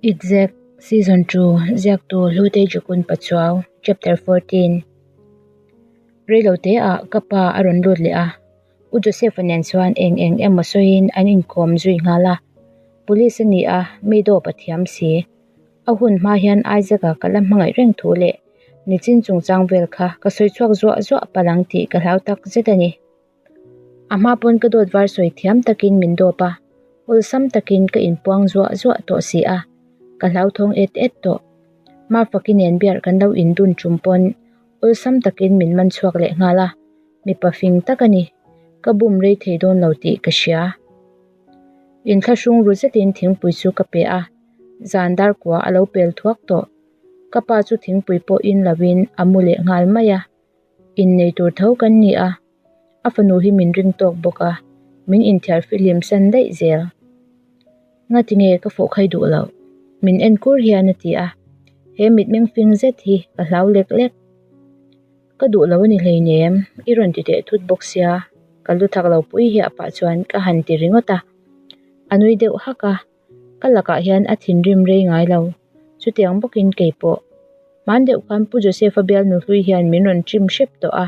Exact Season 2 Ziaktu Hlutei Jukun Pachuau Chapter 14 Reilote ah ka pa a rawn lut leh a, U Joseph-a nen chuan eng eng emaw sawiin an inkawm zui nghal a. Police a ni a, mi dawp a thiam si. A hun hma hian Isaac-a ka la hmangaih reng thu leh nichin chungchang vel kha ka sawi chhuak zuah zuah palh ang tih ka hlau tak zet a ni. A hma pawn ka dawt var sawi thiam takin min dawp a, awlsam takin ka inpuang zuah zuah tawh si a, ka hlauthawng et et tawh. Mafaki nen biar kan lo indun tum pawn awlsam takin min man chhuak leh nghal a, mipa fing tak a ni, ka bum rei thei dawn lo tih ka hria. Inthlahrung ru zetin thingpui chu ka pe a, zan dar kua a lo pel thuak tawh. Ka pa chu thingpui pawh in lovin a mu leh nghal mai a. Innei tur tho kan ni a, a fanu hi min ring tawk bawk a, min inthiar fihlim san daih zel. Ngati nge ka fawh khai duh loh? Min en kur hian a ti a, he mitmeng fing zet hi ka hlau lek lek. Ka duh lo a ni hleinem, i rawn ti teh thut bawk sia, ka lu thak lo pui hiah pah chuan ka han ti ringawt a, a nui deuh hak a. Ka lakah hian a thinrim rei ngai lo. Chutiang bawkin kei pawh. Hman deuh khan Pu Joseph-a bialnu hlui hian min rawn trim hrep tawh a.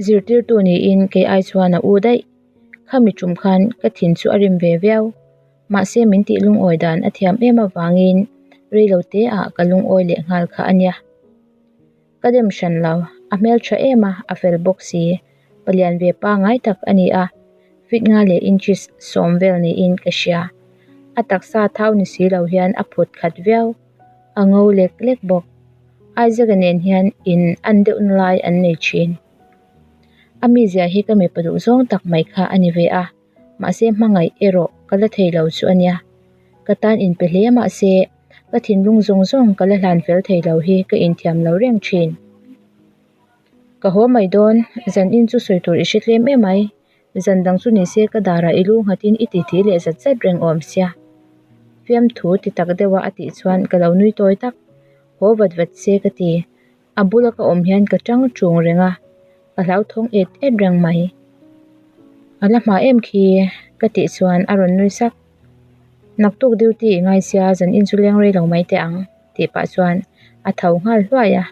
Zirtirtu niin kei ai chuan a u daih. Khami tum khan ka thin chu a rim ve viau. Mahse min tih lungawi dan a thiam em avangin reilo te ah ka lungawi leh nghal kha a nia. Ka dem hran lo, a hmel tha em a, a fel bawk si. Palian ve pangai tak a ni a, feet nga leh inches sawm vel niin ka hria. A taksa thau ni si lo hian a phut khat viau, a ngo lek lek bawk. Isaac-a nen hian in an deuh na lai an nei thin. A mizia hi ka mipa duh zawng tak mai kha a ni ve a, mahse hmangaih erawh ka la thei lo chu a nia. Ka tan inpe hle mahse. Ka thinlung zawng zawng ka la hlan fel thei lo hi ka inthiam lo reng thin. Ka haw mai dawn, zan in chu sawi tur i hre tlem em mai. Zan dang chu nise ka darah i lu nghatin i titi leh zat zat reng awm sia. Fiamthu ti tak deuha a tih chuan ka lo nui tawi tak. Haw vat vat se ka ti. A bula ka awm hian ka tang tung reng a, ka hlauthawng et et reng mai. A la hma em khi ka tih chuan a rawn nui sak. Naktuk duty i ngai sia zan in chu leng rei lo mai teh ang tih pah chuan a tho nghal hluai a,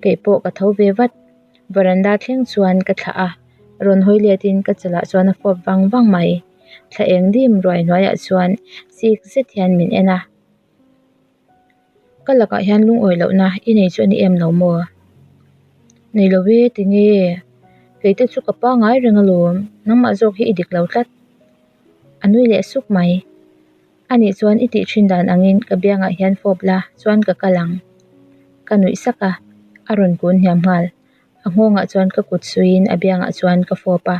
kei pawh ka tho ve vat. Varanda thleng chuan ka thlah a, rawn hawi let in ka chalah chuan a fawp vang vang mai. Thla eng dim ruai hnuaiah chuan chik zet hian min en a. Ka lakah hian lungawi lohna i nei chu a ni em lo maw? Nei lo e, tinge? Keite chu ka pangai reng alawm, nangmah zawk hi i dik lo tlat. A nui leh suk mai. Anih chuan i tih thin dan angin ka biangah hian fawp la, chuan ka kal ang. Ka nuih sak a, a rawn kun hniam nghal. A nghawngah chuan ka kut suiin a biangah chuan ka fawp a,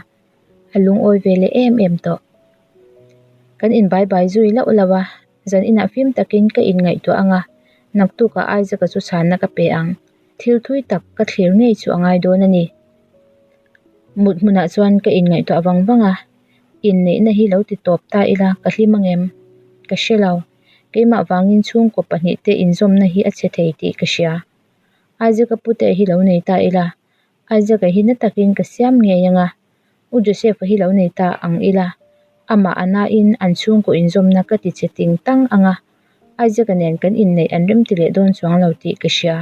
a lungawi ve leh em em tawh. Kan inbai bai zui lauh lauh a. Zan inah fim takin ka inngaihtuah ang a, naktukah Isaac-a chu chhanna ka pe ang. Thil thui tak ka thlir ngei chu a ngai dawn a ni. Mut hmunah chuan ka inngaihtuah vang vang a, inneihna hi lo ti tawp ta ila ka hlim ang em? Ka hre lo. Keimah vangin chhungkaw pahnihte inzawmna hi a chhe thei tih ka hria. Isaac-a pute hi lo nei ta ila, Isaac-a hi na takin ka siam ngei ang a, U Joseph-a hi lo nei ta ang ila, amah a nain an chhungkaw inzawmna ka ti che ting tang ang a, Isaac-a nen kan inneih an remti leh dawn chuang lo tih ka hria.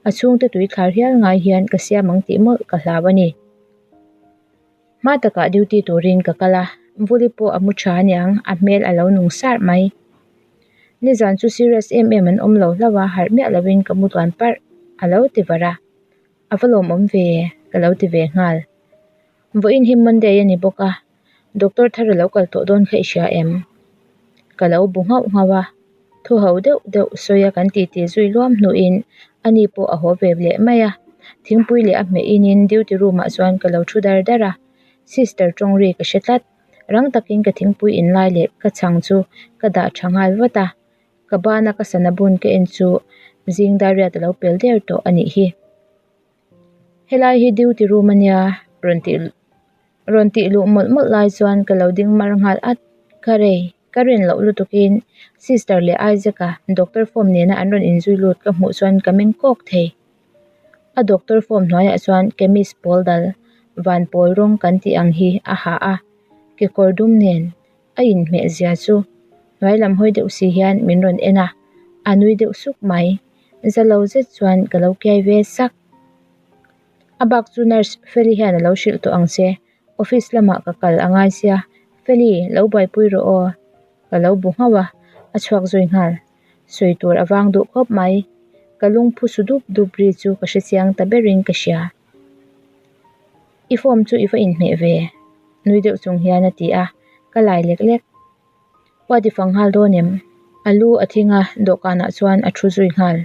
A chhungte tui thlar hial ngai hian ka siam ang tih mawlh ka hlau a ni. Hma takah duty turin ka kal a, Vuli pawh a mu tha aniang, a hmel a lo nung sar mai. Nizan chu serious em em an awm lo hlauh a, harh miah lovin ka mu tluan parh a lo ti var a. A va lawmawm ve ka lo ti ve nghal. Vawiin hi Monday a ni bawk a, doctor thar a lo kal tawh dawn kha i hria em? Ka lo bu nghauh nghauh a, thu ho deuh deuh sawi a kan titi zui luam hnuin ani pawh a haw ve leh mai a, thingpui leh a hmeh inin duty room ah chuan ka lo thu dar dar a, sister tawng ri ka hre tlat. Rang takin ka thingpui in lai leh ka chhang chu ka dah tha nghal vat a. Ka bana ka sana bun ka en chu zing dariat a lo pel der tawh a nih hi. Helai hi duty room a nia rawn tih rawn tih luh mawlh mawlh lai chuan ka lo ding mar nghal at. Ka rei ka rin loh lutukin sister leh Isaac-a doctor form nena an rawn inzui lut ka hmuh chuan ka meng kawk thei. A doctor form hnuaiah chuan chemist pawl dal van pawl rawng kan tih ang hi a ha a, kekawr dum nen a inhmeh zia chu. Hnuai lam hawi deuh si hian min rawn en a, a nui deuh suk mai. Za lo zet chuan ka lo kiai ve sak. A bak chu nurse Feli hian a lo hrilh tawh ang che, office lamah ka kal a ngai sia, Feli lo buaipui rawh aw. Ka lo bu nghauh a, a chhuak zui nghal. Sawi tur a vang duh khawp mai. Ka lungphu su dup dup ri chu ka hre chiang ta berin ka hria. I form chu i va inhmeh ve, nui deuh chung hian a ti a, ka lai lek lek. Pua ti fang nghal dawn em? A lu a thing a, dawhkanah chuan a thu zui nghal.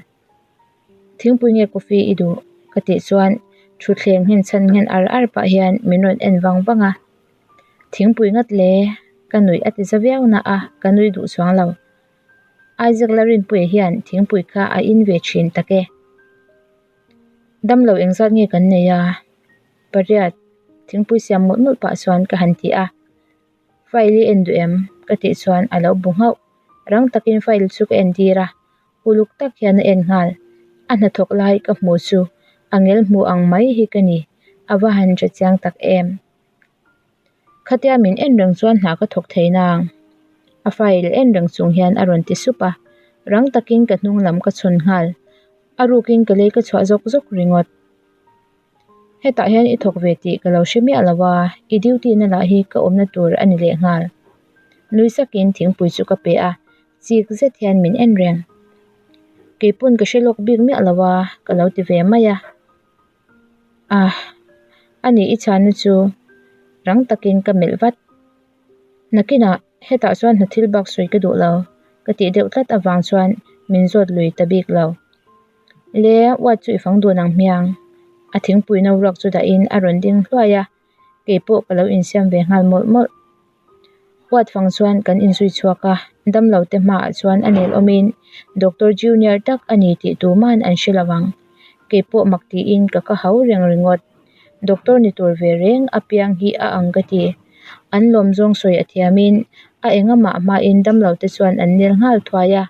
Thingpui nge coffee i duh? Ka tih chuan thutthleng nghen chhan nghen ar ar pah hian min rawn en vang vang a. Thingpui ngat le, ka nuih a ti za viau na a, ka nui duh chuang lo. Isaac Larinpuia hian thingpui kha a in ve thin tak e. Damlo engzat nge kan nei a? Pariat, thingpui siam mawlh mawlh pah chuan ka han ti a. File i en duh em? Ka tih chuan a lo bu nghauh. Rang takin file chu ka entir a, uluk tak hian a en nghal. A hnathawk lai ka hmuh chu a ngel hmuh ang mai hi ka ni, a va han hre chiang tak em. Khatia min en reng chuan hna ka thawk thei nang. A file en reng chung hian a rawn ti sup a, rang takin ka hnung lam ka chhawn nghal. A rukin ka lei ka chhuah zawk zawk ringawt. Hetah hian i thawk ve tih ka lo hre miah lo a, i duty na lah hi ka awmna tur a ni leh nghal. Nui sakin thingpui chu ka pe a, chik zet hian min en reng. Keipawn ka hre lawk bik miah lo a, ka lo ti ve mai a. Ah, a nih i chhanna chu rang takin ka melh vat. Nakinah hetah chuan hna thil bak sawi ka duh lo, ka tih deuh tlat avang chuan min zawt lui ta bik lo. Le, uat chu i fang dun ang hmiang. A thingpui no ruak chu dahin a rawn ding hluai a, kei pawh ka lo insiam ve nghal mawlh mawlh. Uat fang chuan kan inzui chhuak a, damlo te hmaah chuan a nel awmin Doctor Junior tak a ni tih tuman an hre lo ang. Kei pawh mak tiin ka ka hau reng ringawt. Doctor ni tur ve reng apiang hi a ang ka ti. An lawm zawng sawi a thiamin a engamah hmain damlo te chuan an nel nghal thuai a.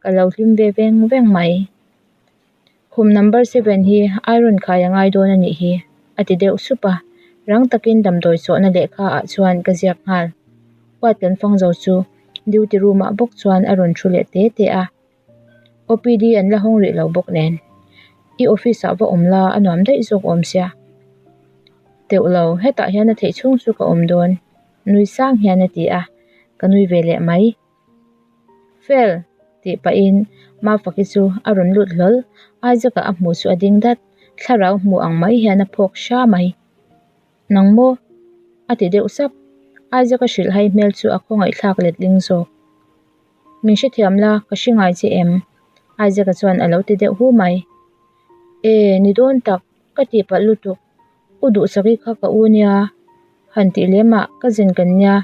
Ka lo hlim ve veng veng mai. Khum number seven hi iron khai a ngai dawn a nih hi, a ti deuh sup a. Rang takin damdawi chawhna lehkha ah chuan ka ziak nghal. Huat kan fang zo chu duty room ah bawk chuan a rawn thu leh te te a. OPD an la hawng rih lo bawk nen. I office ah va awm la a nuam daih zawk awm sia. Teuh lo, hetah hian a theih chhung chu ka awm dawn, nui sang hian a ti a, ka nui ve leh mai. Fel! tih pahin Mafaki chu a rawn lut hlawl, Isaac-a a hmuh chu a ding dat, thlarau hmuh ang mai hian a phawk hra mai. Nang maw? a ti deuh sap, Isaac-a hrilh hai hmel chu a khawngaihthlak letling zawk. Min hrethiam la, ka hre ngai che em? Isaac-a chuan a lo ti deuh hu mai. E, ni dawn tak, ka tihpalh lutuk, u duhsaki kha ka u nia, han tih lemah ka zen kan nia.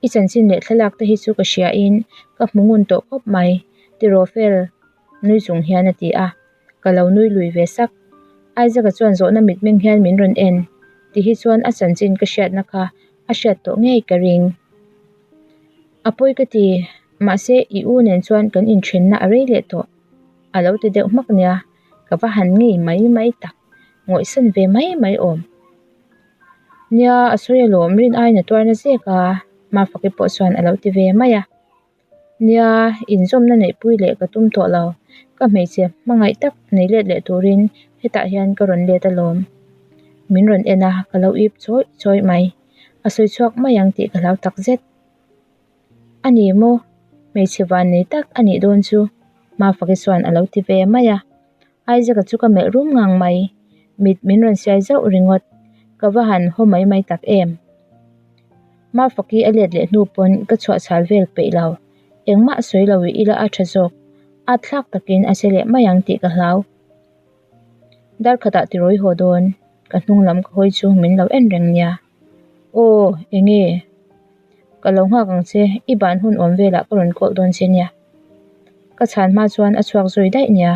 I chanchin leh thlalak te hi chu ka hria in ka hmu ngun tawh khawp mai, tiraw fel nui chung hian a ti a, ka lo nui lui ve sak. Isaac-a chuan zawhna mitmeng hian min rawn en, ti hi chuan a chanchin ka hriatna kha a hriat tawh ngei ka ring. A pawi ka ti, mahse i u nen chuan kan inthenna a rei leh tawh, a lo ti deuh hmak nia, ka va han ngei mai mai tak, ngawihsan ve mai mai awm. Nia, a sawi alawm, rin aiin a tuar na zek a, Mafaki pawh chuan a lo ti ve mai a. Nia, inzawmna neihpui leh ka tum tawh lo, ka hmeichhe hmangaih tak nei let leh turin hetah hian ka rawn let alawm. Min rawn en a, ka lo ip chawih chawih mai. A sawi chhuak mai ang tih ka hlau tak zet. A ni maw? Hmeichhe van nei tak a nih dawn chu, Mafaki chuan a lo ti ve mai a. Isaac-a chu ka melh rum ngang mai, mit min rawn siai zauh ringawt, ka va han haw mai mai tak em. Mafaki a let leh hnu pawn ka chhuah chhal vel peih lo, engmah sawi lo ih ila a tha zawk, at thlak takin a che leh mai ang tih ka hlau. Dar khatah tirawi haw dawn, ka hnung lam ka hawi chu min lo en reng nia. Aw, enge? Ka lo nghak ang che, i ban hun awm velah ka rawn call dawn che nia. Ka chhan hma chuan a chhuak zui daih nia,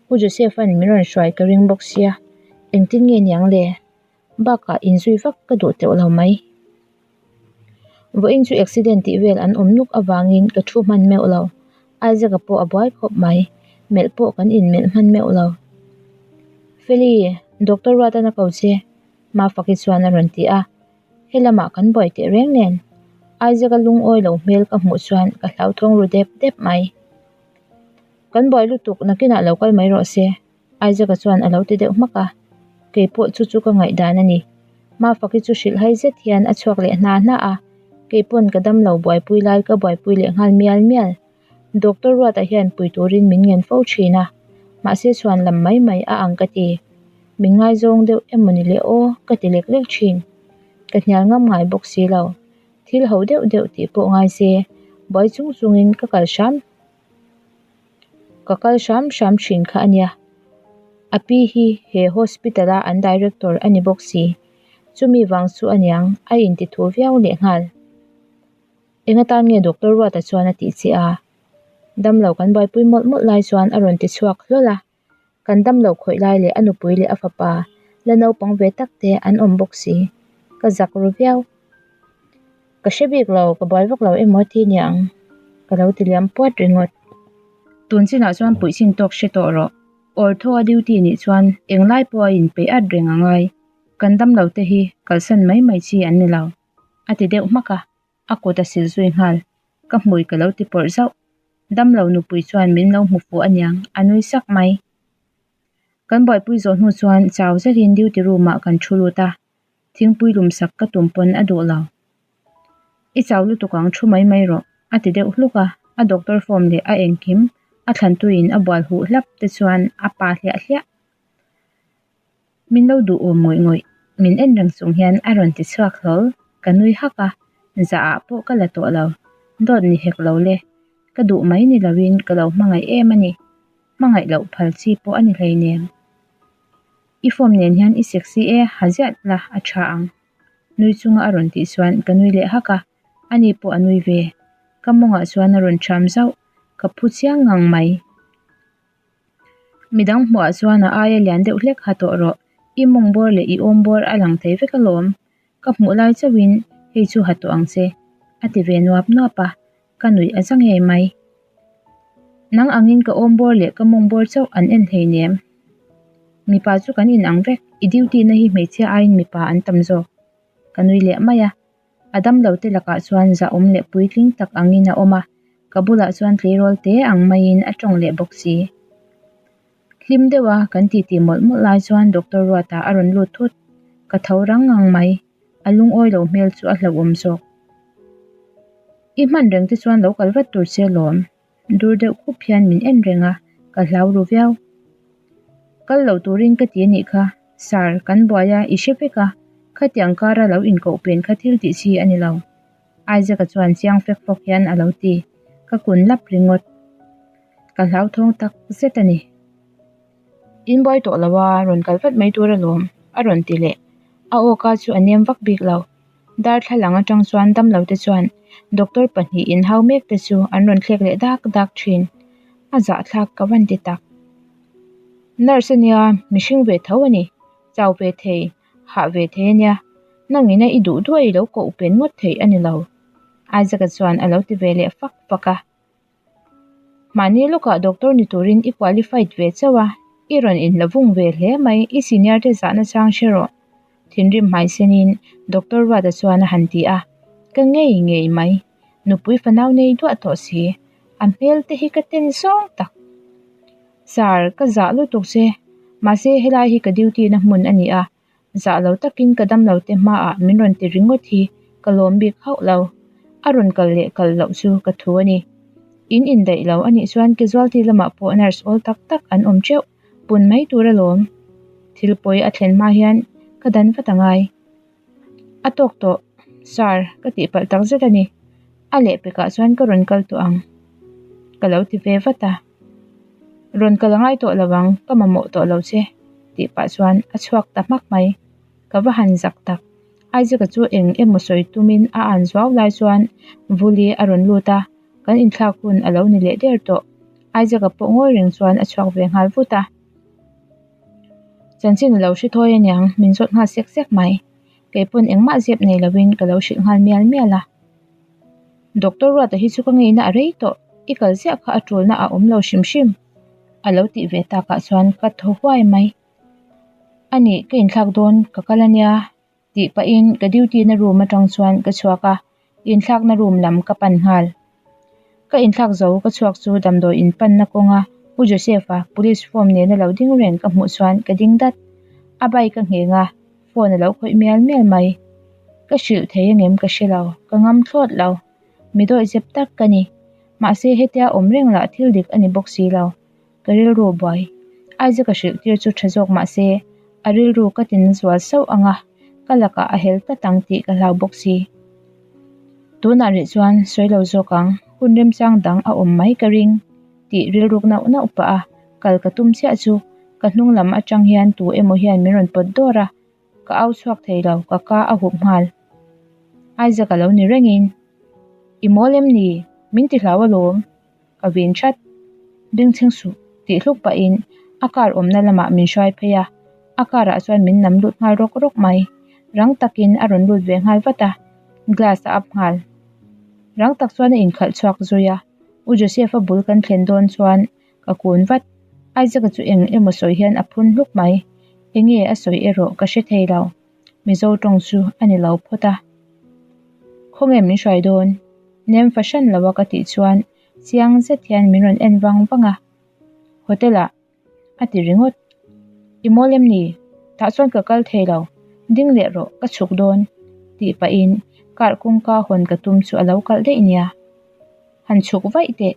U Joseph-a'n min rawn hruai ka ring bawk sia, engtin nge niang le? Bakah inzui vak ka duh teuh lo mai. Vawiin chu accident tih vel an awm nuk avangin ka thu hman meuh lo, Isaac-a pawh a buai khawp mai, melh pawh kan inmelh hman meuh lo. Feli, Doctor Ruatan a ko che, Mafaki chuan a rawn ti a. He lamah kan buai teh reng nen. Isaac-a lungawi lo hmel ka hmuh chuan ka hlauthawng ru dep dep mai. Kan buai lutuk nakinah lo kal mai rawh se, Isaac-a chuan a lo ti deuh hmak a. Kei pawh chu chu ka ngaihdan a ni. Mafaki chu hrilh hai zet hian a chhuak leh hna hna a, kei pawn ka damlo buaipui lai ka buaipui leh nghal mial mial. Doctor Ruata hian pui turin min ngen fo thin a, mahse chhuan lam mai mai a ang ka ti. Min ngaizawng deuh emaw ni le aw ka ti lek lek thin. Ka hnial ngam ngai bawk si lo. Thil ho deuh deuh tih pawh ngai se, buai chung chungin ka kal hram ka kal hram hram thin kha a nia. A pi hi he hospital a an director a ni bawk si. Chumi vang chu a niang a intithu viau lehnghal. Eng atan nge Doctor Ruata chuan a tih che a? Damlo kan buaipui mawlh mawlh lai chuan a rawn ti chhuak hlawl a. Kan damlo khawih lai leh a nupui leh a fapa la naupang ve tak te an awm bawk si. Ka zak ru viau. Ka hre bik lo, ka buai vak lo emaw ti niang ka lo ti liam puat ringawt. Tun chinah chuan puih chin tawk hre tawh rawh. Awrthaw a duty nih chuan englai pawh a inpeih at reng a ngai. Kan damlo te hi kalsan mai mai chi an ni lo. A ti deuh hmak a, a kut a sil zui nghal. Ka hmui ka lo ti pawrh zauh. Damlo nupui chuan min lo hmu fuh aniang, a nui sak mai. Kan buaipui zawh hnu chuan chau zetin duty room ah kan thu lut a, thingpui lum sak ka tum pawn a duh lo. I chau lutuk ang thu mai mai rawh, a ti deuh hluk a, a doctor form leh a engkim a thlantuiin a bual huh hlap te chuan a pa hliah hliah. Min lo duh awm ngawih ngawih, min en reng chung hian a rawn ti chhuak hlawl, ka nui hak a, zah ah pawh ka la tawh lo, dawt ni hek lo le, ka duh mai ni loin ka lo hmangaih em a ni, hmangaih loh phal chi pawh a ni hleinem. I form nen hian i sexy e, ha ziah la a tha ang, nui chunga a rawn tih chuan ka nui leh hak a, ani pawh a nui ve, ka mawngah chuan a rawn ṭham zauh, ka phu chiang ngang mai. Midang hmuhah chuan a aia lian deuh hlek ha tawh rawh. I mawng bawr leh i awm bawr a lang thei vek alawm. Ka hmuh lai chauhin hei chu ha tawh ang che, a ti ve nuap nuap a, ka nuih a za ngei mai. Nang angin ka awm bawr leh ka mawng bawr chauh an en hleinem. Mipa chu kan inang vek, i duty na hi hmeichhia aiin mipa an tam zawk. Ka nui leh mai a. A damlo te lakah chuan zahawm leh puitling tak angin a awm a, ka bulah chuan tleirawl te ang maiin a tawng leh bawk si. Hlim deuha kan titi mawlh mawlh lai chuan Doctor Ruata a rawn lut thut. Ka tho rang ngang mai, a lungawi lo hmel chu a hlauhawm zawk. I hman reng te chuan lo kal vat tur che lawm. Dur deuh khup hian min en reng a, ka hlau ru viau. Kal lo turin ka ti a nih kha, Sir, kan buai a, i hre vek a, khatiang kara lo inkoh pen kha thil tih chi a ni lo. Isaac-a chuan chiang fek fawk hian a lo ti, ka kun lap ringawt. Ka hlauthawng tak zet a ni. In buai tawh lo a, rawn kal vat mai tur alawm, a rawn ti leh. A aw ka chu a nem vak bik lo. Darthlalang atang chuan damlo te chuan doctor pahnih inhau mek te chu an rawn thlek leh dak dak thin. A zahthlak ka van ti tak. Nurse ania, mihring ve tho a ni. Chau ve thei, hah ve thei ania. Nangina i duh duai lo koh pen ngawt theih a ni lo. Isaac-a chuan a lo ti ve leh fak fak a. Mahni lawkah doctor ni turin i qualified ve chauh a, i rawn inla vung ve hle mai, i senior te zahna chang hre rawh. Thinrim hmai senin Doctor Ruata chuan a han ti a, ka ngei ngei mai, nupui fanau nei duah tawh si, a hmel te hi ka ten zawng tak. Sir, ka zah lutuk che, mahse helai hi ka duty na hmun a ni a, Zah lo takin ka damlo te hmaah min rawn ti ringawt hi ka lawm bik hauh lo. A rawn kal leh kal loh chu ka thu a ni. In indaih lo a nih chuan casualty lamah pawh nurse awl tak tak an awm teuh, pun mai tur alawm. Thil pawi a thlen hma hian ka dan vat a ngai. A tawk tawh, Sir, ka tihpalh tak zet a ni. A lehpekah chuan ka rawn kal tawh ang. Ka lo ti ve vat a. Rawn kal a ngai tawh lo ang, ka mamawh tawh lo che, tih pah chuan a chhuak ta hmak mai. Ka va han zak tak. Isaac-a chu eng emaw sawi tumin a an zuau lai chuan Vuli a rawn lut a, kan inthlak hun a lo ni leh der tawh. Isaac-a pawh ngawi reng chuan a chhuak ve nghal vut a. Chanchin a lo hre thawi aniang, min zawt nghal sek sek mai. Kei pawn engmah zep nei lovin ka lo hrilh nghal mial mial a. Doctor Ruata hi chu ka ngeina a rei tawh, i kal ziah kha a tulna a awm lo hrim hrim a lo tih ve takah chuan ka thaw huai mai. A nih ka inthlak dawn ka kal ania tih pahin ka duty na room atang chuan ka chhuak a. Inthlakna room lam ka pan nghal. Ka inthlak zo ka chhuak chu damdawi in panna kawnga U Joseph-a police form nena lo ding reng ka hmuh chuan ka ding dat. A bike a ngheng a, phone a lo khawih mial mial mai. Ka hrilh thei angem ka hre lo, ka ngam thlawt lo. Mi dawih zep tak ka ni. Mahse hetia awm reng lah thil dik a ni bawk si lo. Ka rilru buai. Isaac-a hrilh tir chu tha zawk mahse a rilru ka tin zual sauh ang a, ka lakah a hel tlat ang tih ka hlau bawk si. Tunah rih chuan sawi lo zawk ang, hun remchang dang a awm mai ka ring tih rilruk nauh nauh pah a, kal ka tum chiah chu ka hnung lam atang hian tu emaw hian min rawn pawt dawr a, ka au chhuak thei lo, ka ka a hup nghal. Isaac a lo ni rengin, I mawl em ni? Min ti hlau alawm. Ka vin that. Bengchheng suh tih hluk pahin a car awmna lamah min hruai phei a, a car ah chuan min nam lut nghal rawk rawk mai. Rang takin a rawn lut ve nghal vat a, glass a up nghal. Rang tak chuan a inkhalh chhuak zui a, U Joseph-a bul kan thlen dawn chuan ka kun vat. Isaac-a chu eng emaw sawi hian a phun hluk mai. Enge a sawi erawh ka hre thei lo. Mizo tawng chu a ni lo phawt a. Khawnge min hruai dawn? Nem fahran lo a ka tih chuan chiang zet hian min rawn en vang vang a. Hotel ah a ti ringawt. I mawl em ni? Tah chuan ka kal thei lo. Ding leh rawh, ka chhuk dawn tih pahin car kawngka hawn ka tum chu a lo kalh daih nia. Han chhuk vaih teh.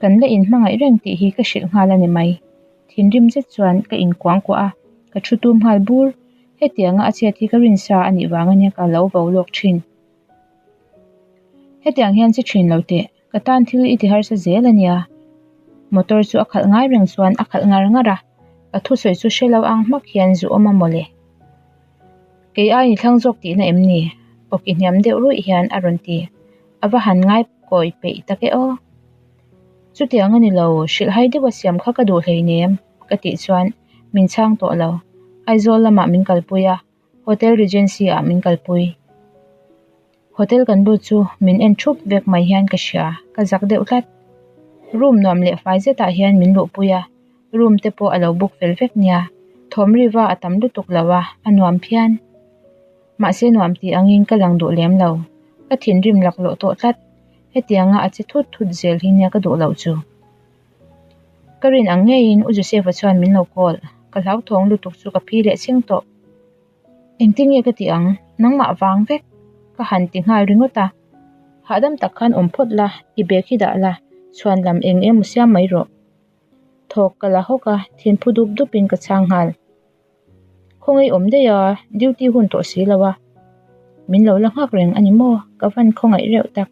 Kan la inhmangaih reng tih hi ka hrilh nghal a ni mai. Thinrim zet chuan ka inkuangkuah a, ka thu tum nghal bur. Hetianga a chhiat hi ka rinsa a nih vang ania ka lo vo lawk thin. Hetiang hian che thin lo teh, ka tan thil i ti harsa zel a nia. Motor chu a khalh ngai reng chuan a khalh ngar ngar a, ka thusawi chu hre lo ang hmak hian zu awm a mawle. Kei ai ni thlang zawk tihna em ni? Awki hniam deuh ruih hian a rawn ti. A va han ngai kawi peih tak e aw. Chutiang a ni lo, hrilhhai deuha siam kha ka duh hleinem ka tih chuan min chhang tawh lo. Aizawl lamah min kalpui a, Hotel Regency ah min kalpui. Hotel kan lut chu min en thup vek mai hian ka hria, ka zak deuh tlat. Room nuam leh fai zetah hian min luhpui a, room te pawh a lo book fel vek nia. Thawm riva a tam lutuk lo a, a nuam phian. Mahse nuam tih angin ka lang duh lem lo, ka thinrim laklawh tawh tlat. Hetianga a che thut thut zel hi nia ka duh loh chu. Ka rin ang ngeiin U Joseph-a chuan min lo call, ka hlauthawng lutuk chu ka phi leh chhing tawh. Engtin nge ka ti ang, nangmah vang vek ka han ti nghal ringawt a. Hahdam tak khan awm phawt la, i bag hi dah la, chhuan lam eng emaw siam mai rawh. Thawk ka la hawk a, thinphu dup dupin ka chhang nghal. Khawngaih awm daih a, duty hun tawh si lo a. Min lo la nghak reng a ni maw? Ka van khawngaih reuh tak.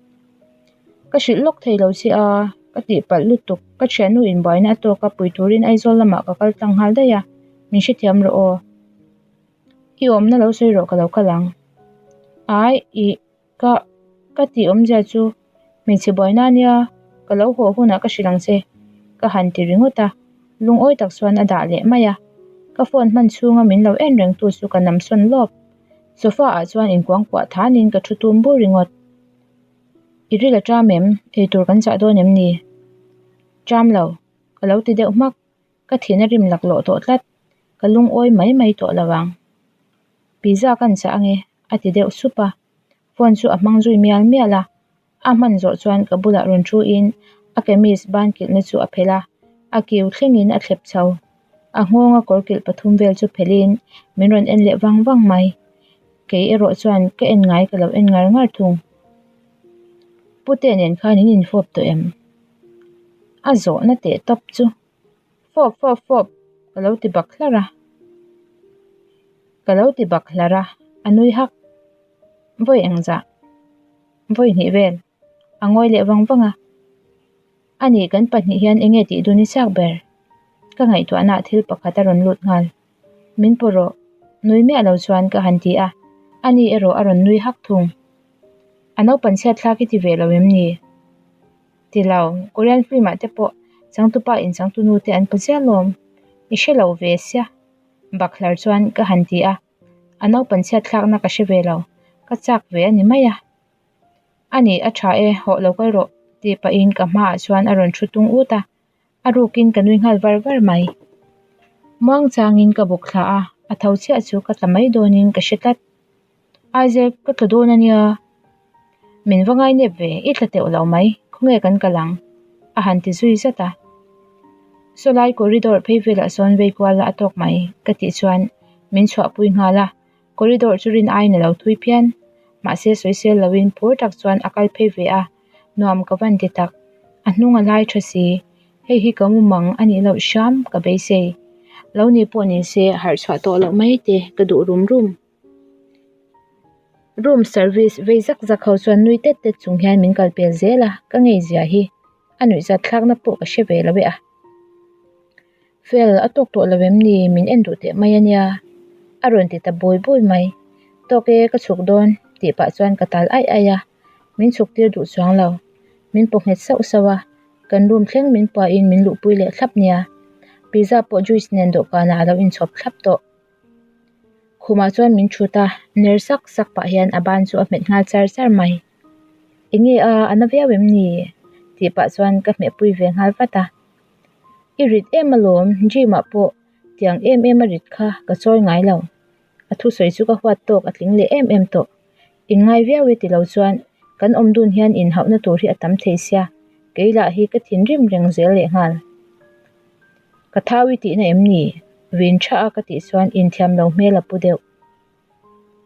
Ka hrilh lawk thei lo che a, ka tihpalh lutuk. Ka thiannu inbuaina a tawk a, pui turin Aizawl lamah ka kal tlang nghal daih a, min hrethiam rawh aw. I awmna lo sawi rawh ka lo kal ang. Ai, ih, ka, ka tih awmzia chu hmeichhe buaina ania, ka lo haw hunah ka hrilh ang che, ka han ti ringawt a, lungawi tak chuan a dah leh mai a. Ka phone hman chhunga min lo en reng tu chu ka nam sawn lawp. Sofa ah chuan inkuangkuah thanin ka thu tum bur ringawt. I ril a ṭam em? Eitur kan chah dawn em ni? Ṭam lo, ka lo ti deuh hmak. Ka thin a rim laklawh tawh tlat, ka lungawi mai mai tawh lo ang. Pizza kan chah ange a ti deuh sup a, phone chu a hmang zui mial mial a, a hman zawh chuan ka bulah rawn thu in a kamis ban kilhna chu a phelh a, a kiu thlengin a thlep chho. A nghawnga kawr kilh pathum vel chu phelhin min rawn en leh vang vang mai. Kei erawh chuan ka en ngai ka lo en ngar ngar thung. Pute nen khan in infawp tawh em? A zawhna teh tawp chu fawp fawp fawp ka lo ti bak hlar a, ka lo ti bak hlar a, a nui hak. Vawi engzah? Vawi hnih vel. A ngawi leh vang vang a. Ani kan pahnih hian enge tih dun i chak ber? Ka ngaihtuahnaah thil pakhat a rawn lut nghal. Min paw rawh. Nui miah lo chuan ka han ti a, ani erawh a rawn nui hak thung. A naupan chhiat thlak i ti ve lo em ni? Ti lo, Korean film ah te pawh changtupa in changtunu te an paw chiah lawm. I hre lo ve sia. Bakhlar chuan ka han ti a, a naupan chhiat thlakna ka hre ve lo, ka chak ve a ni mai a. Ani, a tha e, hawh lo kal rawh, tih pahin ka hmaah chuan a rawn thu tung ut a, a rukin ka nui nghal var var mai. Muang changin ka bawk thla a, a tho chiah chu ka tla mai dawnin ka hre tlat. Isaac, ka tla dawn a nia. Min va ngai nep ve, i tla teuh lo mai, khawnge kan kal ang? a han ti zui zat a. Sawlai corridor phei velah sawn vei kual a tawk mai ka tih chuan min chhuahpui nghal a, corridor chu rin aiin a lo thui phian. Mahse sawisel loin phur tak chuan a kal phei ve a, nuam ka van ti tak. A hnung a lai tha si, hei hi ka mumang a nih loh hram ka beisei. Lo ni pawh ni se harh chhuah tawh loh mai te ka duh rum rum. Room service vei zak zak ho chuan nui tet tet chung hian min kal pel zel a, ka ngei zia hi a nuihzat thlakna pawh ka hre ve lo e a. Fel a tawk tawh lo em ni min en duh teh mai a nia a rawn ti ta bawi bawi mai. Tawk e ka chhuk dawn tih pah chuan ka tal aih aih a, min chhuk tir duh chuang lo. Min paw nghet sauh sauh a, kan room thleng min puahin min luhpui leh thlap nia. Pizza pawh juice nen dawhkanah a lo inchhawp thlap tawh. Khumah chuan min thut a, ner sak sak pah hian a ban chu a hmet nghal char char mai. Enge a, a na viau em ni? tih pah chuan ka hmehpui ve nghal vat a. I rit em alawm, gym ah pawh tiang em em a rit kha ka chawi ngai lo. A thusawi chu ka huat tawk a tling leh em em tawh. Inngai viau e ti lo chuan kan awm dun hian inhauhna tur hi a tam thei sia, kei lah hi ka thinrim reng zel leh nghal. Ka thau i tihna em ni? Vin tha a ka tih chuan inthiam lo hmel a pu deuh.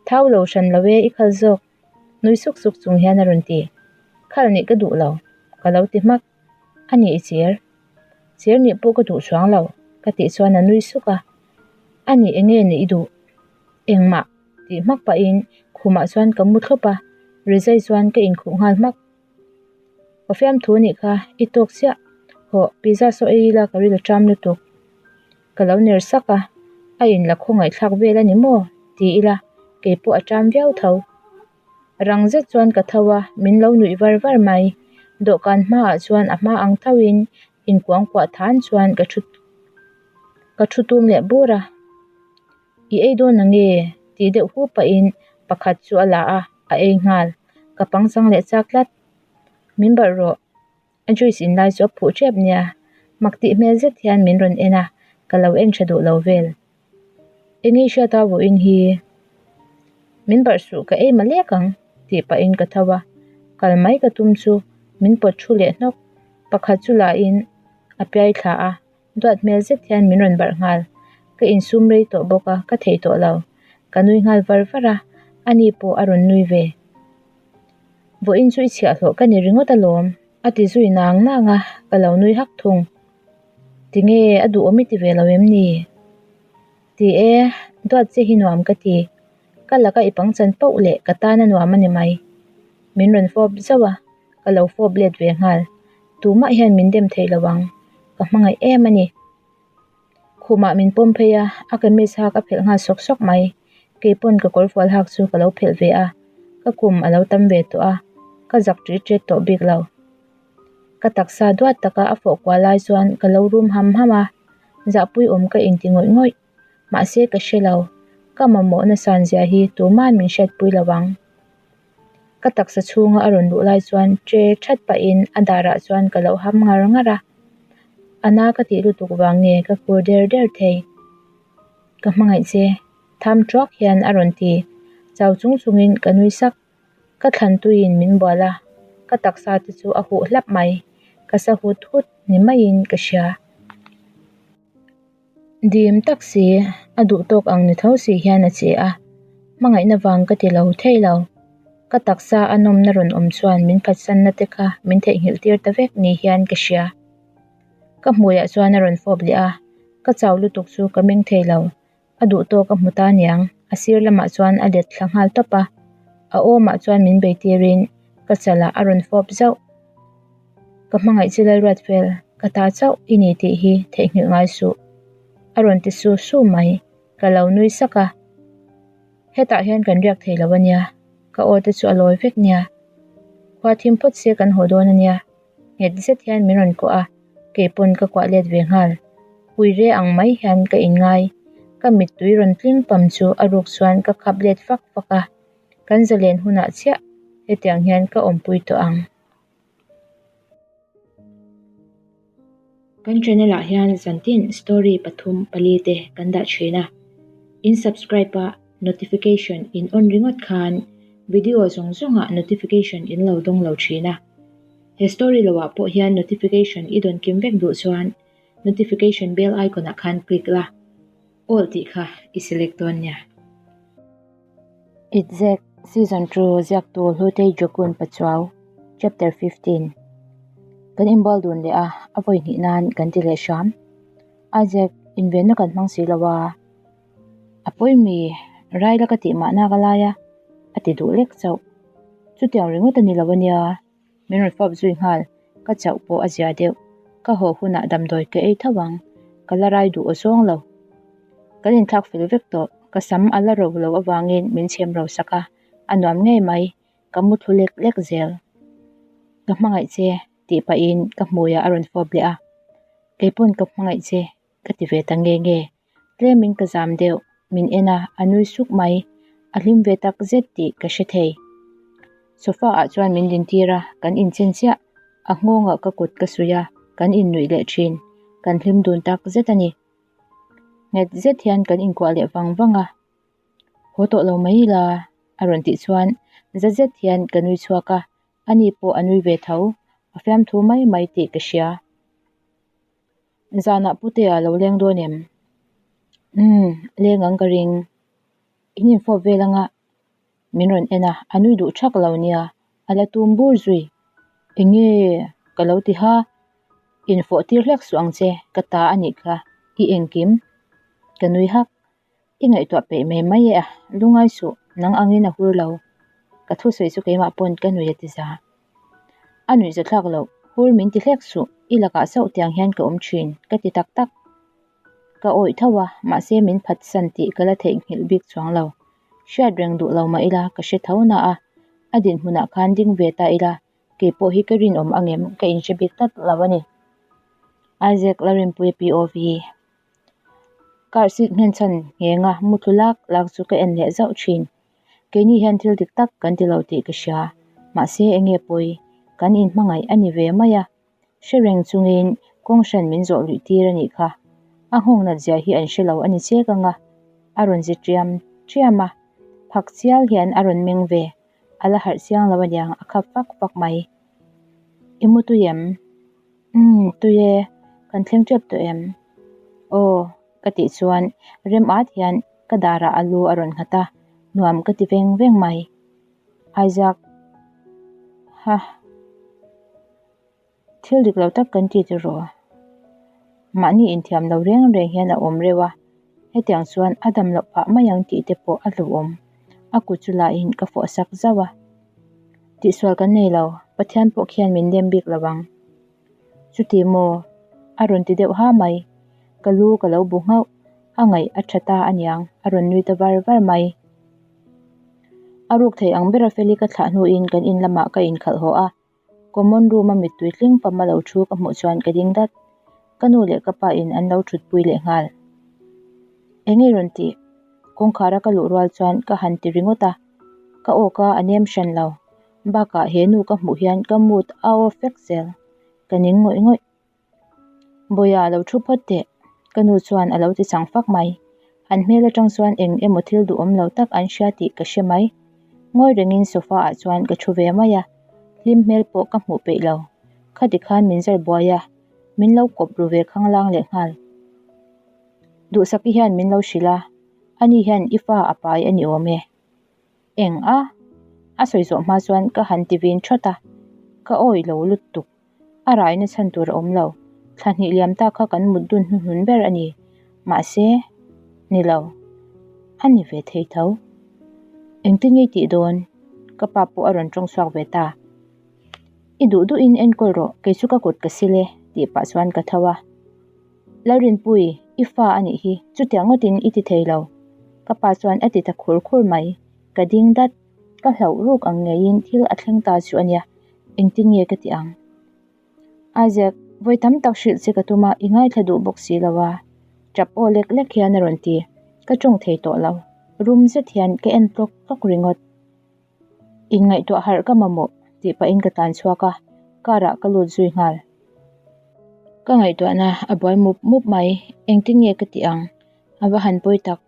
Thau lo hran lo e i khal zawk, nui suk suk chung hian a rawn ti. Khal nih ka duh lo, ka lo ti hmak. A nih i chir. Chir nih pawh ka duh chuang lo, ka tih chuan a nui suk a. A nih enge nih i duh? Engmah. Tih hmak pahin khumah chuan ka mu thlawp a, rizai chuan ka inkhuh nghal hmak. Ka fiamthu anih kha, i tawk chiah. Hawh, pizza saw ei ila ka ril a ṭam lutuk. Ka lo ner sak a, a inla khawngaihthlak vel a ni maw? ti ila, kei pawh a ṭam viau tho. Rang zet chuan ka tho a, min lo nuih var var mai. Dawhkan hmaah chuan a hma ang thoin inkuangkuah than chuan ka ṭhu ka ṭhu tum leh bur a. I ei dawn ang nge? tih deuh hu pahin pakhat chu a la a, a ei nghal. Ka pangchang leh chak tlat. Min barh rawh. A juice in lai chu a phuh tep nia. Mak tih hmel zet hian min rawn en a, ka lo en tha duh lo vel. Eng i hriat a vawiin hi? Min barh suh ka ei malek ang tih pahin ka tho a, kal mai ka tum chu min pawt thu leh hnawk. Pakhat chu lahin a piai thla a. Duat hmel zet hian min rawn barh nghal. Ka insum rei tawh bawk a, ka thei tawh lo. Ka nui nghal var var a, ani pawh a rawn nui ve. Vawiin chu i chhiahhlawh ka ni ringawt alawm, a ti zui nang nang a, ka lo nui hak thung. Tinge a duhawm i ti ve lo em ni? Ti e, duat che hi nuam ka ti. Ka laka i pangchan pauh leh ka tan a nuam a ni mai. Min rawn fawp zauh a, ka lo fawp let ve nghal. Tumah hian min dem thei lo ang, ka hmangaih em a ni. Khumah min pawm phei a, a kamis hak a phelh nghal sawk sawk mai. Kei pawn ka kawrfual hak chu ka lo phelh ve a, ka kum a lo tam ve tawh a, ka zak ṭit ṭet tawh bik lo. Ka taksa duat taka a fawh kual lai chuan ka lo rum ham ham a, zahpui awm ka inti ngawih ngawih. Mahse ka hre lo, ka mamawhna san zia hi tuma'n min hriatpui lo ang. Ka taksa chhunga a rawn luh lai chuan che that pahin a darah chuan ka lo ham ngar ngar a, a na ka tih lutuk vang nge ka kur der der thei. Ka hmangaih che, tham tuak hian a rawn ti, chau chung chungin ka nui sak. Ka thlan tuiin min bual a, ka taksa te chu a huh hlap mai, ka sa hut hut ni maiin ka hria. Dim tak si, a duh tawk ang ni tho si hian a che a, hmangaihna vang ka ti lo thei lo. Ka taksa a nawmna rawn awm chuan min phatsanna te kha min theihnghilh tir ta vek ni hian ka hria. Ka hmuiah chuan a rawn fawp leh a, ka chau lutuk chu ka meng thei lo. A duh tawk a hmu ta niang, a sir lamah chuan a let thla nghal tawp a, a awmah chuan min bei tirin ka chalah a rawn fawp zauh. Ka hmangaih che Lalruatfel, ka ta chauh i ni tih hi theihnghilh ngai suh. A rawn ti su su mai, ka lo nui sak a. Hetah hian kan riak thei lo a nia, ka aw te chu a lawi vek nia. Khua thim phawt se kan haw dawn a nia. Nghet zet hian min rawn kuah a, kei pawn ka kuah let ve nghal. Pui re ang mai hian ka inngai. Ka mittui rawn tling pam chu a ruk chuan ka khap let fak fak a, kan zalen hunah chiah hetiang hian ka awmpui tawh ang. Kan channel ah hian zantin story pathum pali te kan dah thin a, in subscribe a notification in on ringawt khan. Video zawng zawngah notification in lo dawng lo thin a. He story loah pawh hian notification i dawn kim vek duh chuan notification bell icon ah khan click la, all tih kha i select dawn nia. Itzek Season 2 ziaktu Hlutei Jokun Pachuau Chapter 15 Kan inbual dun leh a, a vawi hnih nan kan ti leh hram. Isaac, invenna kan hmang si lo a. A pawi mi, Raila ka tih mahna ka lai a, a ti duh lek chauh. Chutiang ringawt a ni lo a nia, min rawn fawp zui nghal, ka chauh pawh a zia deuh. Ka haw hunah damdawi ka ei tho ang, ka la rai duh aw zawng lo. Kan inthlak fel vek tawh, ka sam a la ro lo avangin min chhem ro sak a, a nuam ngei mai, ka mu thlu lek lek zel. Ka hmangaih che, tih pahin ka hmuiah a rawn fawp leh a, keipawn ka hmangaih che, ka ti ve ta nge nge. Tlemin ka zam deuh, min en a, a nui suk mai. A hlim ve tak zet tih ka hre thei. Sofa ah chuan min dintir a, kan inchen chiah. A nghawngah ka kut ka suih a, kan innuih leh thin. Kan hlim dun tak zet a ni. Nghet zet hian kan inkuah leh vang vang a. Haw tawh lo mai ila, a rawn tih chuan za zet hian ka nui chhuak a, ani pawh a nui ve tho. A fiamthu mai mai tih ka hria. Zanah Putea lo leng dawn em? Umm, leng ang ka ring. In infawp vel anga min rawn en a, a nui duh thak lo nia, a la tum bur zui. Enge ka lo ti ha, infawh tir hlek suh ang che, ka ta a nih kha, i engkim? Ka nui hak. I ngaihtuah peih mai mai e a, lungai suh, nang angin a hur lo. Ka thusawi chu keimah pawn ka nui a ti za. A nuih za thlak loh, hur min ti hlek suh, i lakah sauh tiang hian ka awm thin, ka ti tak tak. Ka awih tho a, mahse min phatsan tih ka la theihnghilh bik chuang lo. Hriat reng duh lo mah ila ka hre tho na a, a dinhmunah khan ding ve ta ila, kei pawh hi ka rinawm angem ka inhre bik tlat lo a ni. Isaac Larinpuia POV. Car seat nghenchhan nghenga muthlu lak lak chu ka en leh zauh thin. Keini hian thil dik tak kan ti lo tih ka hria. Mahse enge pawi? Kan inhmangaih a ni ve mai a. Hre reng chungin kawng hran min zawh luih tir a nih kha. A nghawng nat zia hi an hre lo a ni chek ang a. A rawn zi ṭiam ṭiam a. Phak chial hian a rawn meng ve. A la harh chiang lo aniang a khap fak fak mai. I mu tui em? Umm, tui e, kan thleng tep tawh em? Aw, ka tih chuan rem at hian ka darah a lu a rawn nghat a, nuam ka ti veng veng mai. Isaac, ha, thil dik lo tak kan ti tiraw? Mahni inthiam lo reng reng hian a awm reuh a, hetiang chuan a dam loh phah mai ang tih te pawh a hlauhawm. A kut chu lahin ka fawh sak zauh a. Tihsual kan nei lo, Pathian pawh khian min dem bik lo ang. Chuti maw? A rawn ti deuh ha mai. Ka lu ka lo bu nghauh, a ngaih a tha ta aniang, a rawn nui ta var var mai. A ruk thei ang bera Feli ka thlah hnuin kan in lamah ka inkhalh haw a, common room a mittui tling pam a lo thu ka hmuh chuan ka ding dat. Ka nu leh ka pa in an lo thutpui leh nghal. Eng nge rawn tih? Kawngkhar a ka luh rual chuan ka han ti ringawt a, ka awk a a nem hran lo. Bakah he nu ka hmuh hian ka mood a off vek zel, ka ning ngawih ngawih. Bawia lo thu phawt teh, ka nu chuan a lo ti chang fak mai. An hmel atang chuan eng emaw thil duhawm lo tak an hria tih ka hre mai. Ngawi rengin sofa ah chuan ka thu ve mai a, hlim hmel pawh ka hmuh peih lo. Khati khan min zar buai a, min lo kawp ru ve khanglang leh nghal. Duhsaki hian min lo hrilh a, ani hian i fa a pai a ni awm e. Eng a? A sawi zawh hma chuan ka han ti vin thawt a, ka awih lo lutuk. A raina chhan tur a awm lo. Thla hnih liam ta kha kan mut dun hnuhnun ber a ni. Mahse, ni lo. A ni ve thei tho. Engtin nge i tih dawn? Ka pa pawh a rawn tawng chhuak ve ta. I duh duhin enkawl rawh, kei chu ka kut ka sil e, tih pah chuan ka tho a. Lalrinpui, i fa a nih hi, chutiang ngawtin i ti thei lo. Ka pa chuan a ti ta khur khur mai. Ka ding dat, ka hlauh ruk ang ngeiin thil a thleng ta chu a nia, engtin nge ka ti ang? Isaac, vawi tam tak hrilh che ka tum a, i ngaithla duh bawk si lo a. Tap aw lek lek hian a rawn ti, ka tawng thei tawh lo. Rum zet hian ka en tlawk tlawk ringawt. Inngaihtuah harh ka mamawh tih pahin ka tlan chhuak a, car ah ka lut zui nghal. Ka ngaihtuahna a buai mup mup mai, engtin nge ka tih ang? A va han pawi tak,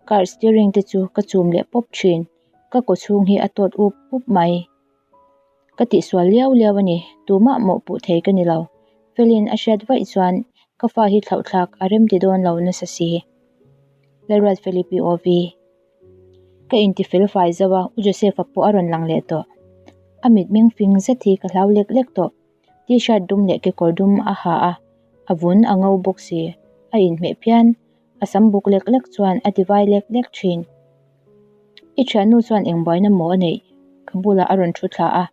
car steering te chu ka chum leh pawp thin. Ka kawchhung hi a tawt up up mai. Ka tihsual liau liau a ni, tumah mawhpuh thei ka ni lo. Felin a hriat vaih chuan ka fa hi thlauhthlak a rem ti dawn lo nasa si. Lalruat Feli POV. Ka inti fel fai zauh a, U Joseph-a pawh a rawn lang leh tawh. A mitmeng fing zet hi ka hlau lek lek tawh. T-shirt dum leh kekawr dum a ha a, a vun a ngo bawk si. A inhmeh phian. A sam buk lek lek chuan a ti vai lek lek thin. I thiannu chuan eng buaina maw a neih? Ka bulah a rawn thu thla a,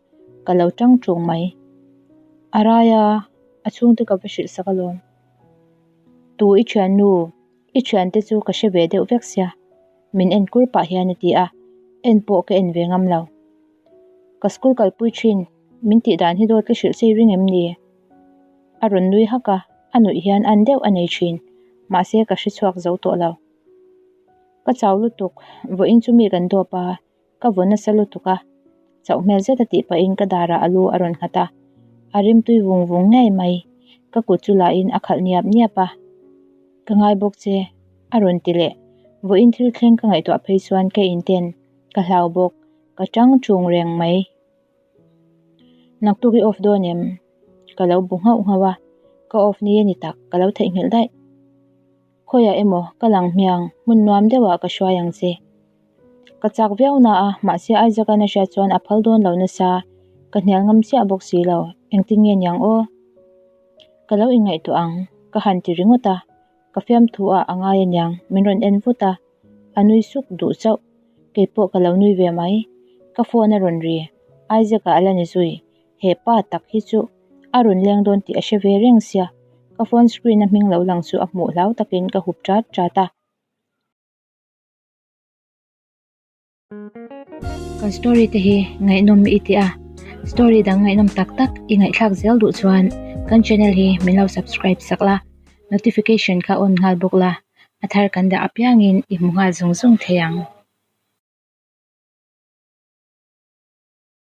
ka lo tang tung mai. A rai a, a chhungte ka va hrilh sak alawm. Tu i thiannu, i thiante chu ka hre ve deuh vek sia, min en kur pah hian a ti a, en pawh ka en ve ngam lo. Ka school kalpui thin, min tih dan hi dawt ka hrilh chei ring em ni? A rawn nui hak a, a nuih hian an deuh a nei thin, mahse ka hre chhuak zo tawh lo. Ka chau lutuk, vawiin chu mi kan dawp a, ka vaw nasa lutuk a, chauh hmel zet a tih pahin ka darah a lu a rawn nghat a, a rimtui vung vung ngei mai, ka kut chu lahin a khalh niap niap a, Ka ngai bawk che, a rawn ti leh, vawiin thil thleng ka ngaihtuah phei chuan ka inten, ka hlau bawk, ka tang tung reng mai. Naktuk i off dawn em? Ka lo bu nghauh nghauh a, ka off ni a ni tak, ka lo theihnghilh daih. Khawiah emaw ka lang hmiang, hmun nuam deuhah ka hruai ang che. Ka chak viau na a, mahse Isaac-a'n a hriat chuan a phal dawn lo nasa, ka hnial ngam chiah bawk si lo, engtin nge niang aw? Ka lo inngaihtuah ang, ka han ti ringawt a, ka fiamthu ah a ngai aniang, min rawn en vut a, a nui suk duh chauh, keipawh ka lo nui ve mai, ka phone a rawn ri, Isaac-a a la ni zui. He pa tak hi chu a rawn leng dawn tih a hre ve reng sia, ka phone screen a hming lo lang chu a hmuh hlau takin ka hup chat chat a. Kan story te hi ngaihnawm i ti a, story dang ngaihnawm tak tak i ngaihthlak zel duh chuan kan channel hi min lo subscribe sak la, notification kha on nghal bawk la, a thar kan dah apiangin i hmu nghal zung zung thei ang.